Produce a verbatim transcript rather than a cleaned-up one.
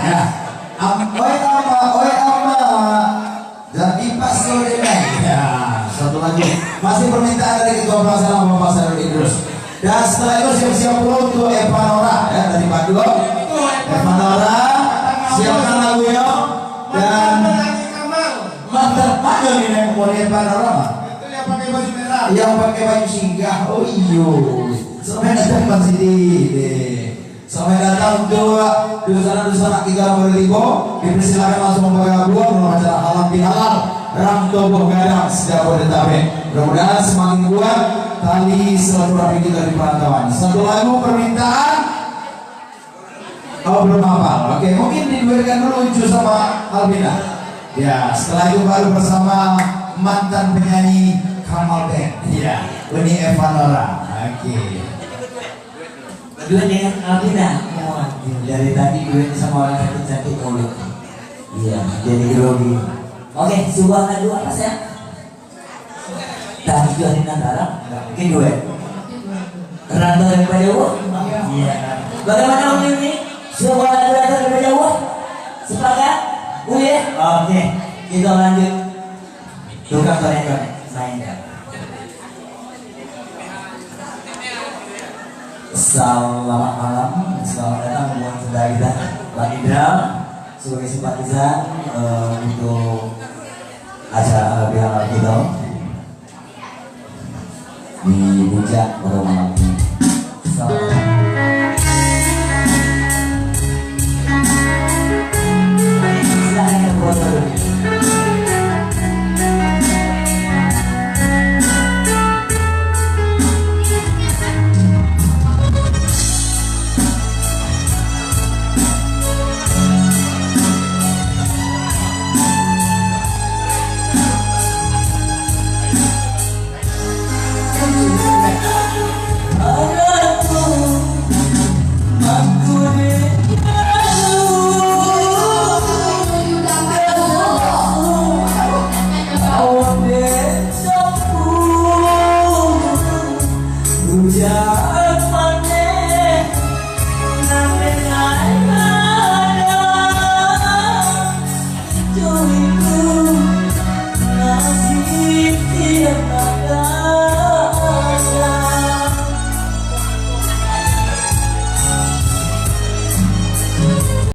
Ya. Am, oi ama, oi ama. Jadi pas lo denai. Ya, satu lagi. Masih permintaan dari Ketua Pelaksana Bapak Sarul Idrus. Dan setelah itu siap-siap pulo untuk Evanora, ya, dari Badung. Evanora, siapkan lagunya. Dan mantan mana ni, Neng? Mau Evanora mah? Itu yang pakai baju merah. Yang pakai baju singgah. Oh iyo. Sampai datang pas sini deh. Sampai datang untuk dunsanak-dunsanak kita yang bertibo, dipersilakan langsung bergabung dalam acara Halal Bihalal, Rang Toboh Gadang se-Jabodetabek. Mudah-mudahan semakin kuat tali silaturahmi kita di perantauan. Satu lagu permintaan, oh, belum hafal. Oke, mungkin diduetkan dulu Ucu sama Alvina. Ya, setelah itu baru bersama mantan penyanyi Kamal Band. Ya, Uni Evanora. Oke. Duet dengan Alvina. Waduh, dari tadi duet sama orang cantik-cantik mulu. Iya, jadi grogi. Oke, sebuah lagu apa, sayang? Tadi itu Alvina Tara, nggak mungkin duet. Rantau dari Pajauah? Iya. Bagaimana, Uni, Uni? Sebuah lagu Rantau dari Pajauah? Sepakat? Boleh? Oke, kita lanjut. Tukang konek-konek, main ya. Selamat malam, selamat datang buat saudara kita, Bang Indra, sebagai simpatisan, eh, untuk acara Halal Bihalal kita di puncak pada malam ini. Selamat